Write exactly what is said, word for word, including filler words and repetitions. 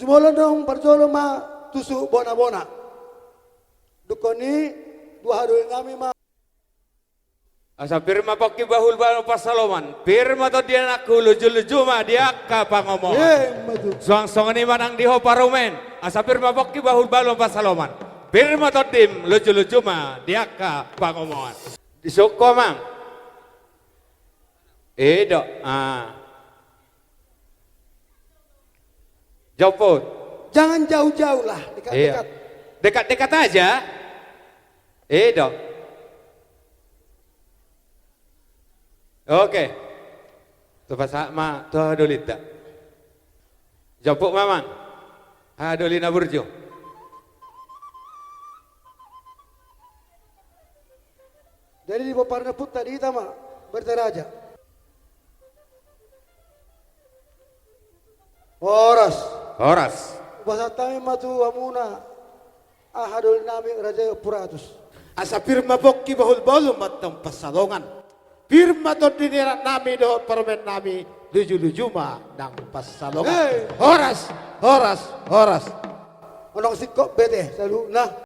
Molo dung parjolo ma tu suhut bona-bona. Dungkon i, dua hahadolinami ma. Asa pir ma pongki bahul-bahul pansalongan, pir ma tondi anakku, luju-luju ma di angka pangomoan. Emma tutu. Suang songon i ma nang di ho parumaen, asa pir ma pongki bahul-bahul pansalongan, pir ma tondim, luju-luju ma di angka pangomoan. Disungkun, Amang. I do, ah. Jomput. Jangan jauh-jauh lah, dekat-dekat. Iya. Dekat-dekat aja. I do. Oke. Tupa sa ma, tu hahadolinta. Jomput ma, Amang. Hahadolinami burju. Jadi di pomparan ompunta di hita ma, Barita Raja. Horas. Horas. Hupasahat hami ma tu hamuna, hahadolinami Raja i Ompu Ratus. Asa pir ma pongki bahul-bahul ma antong pansalongan. Pir ma tondi ni anaknami dohot parumaennami, luju-luju ma nang pansalongan. Hei. Horas, horas, horas. Unang singkop bete, saluhutna.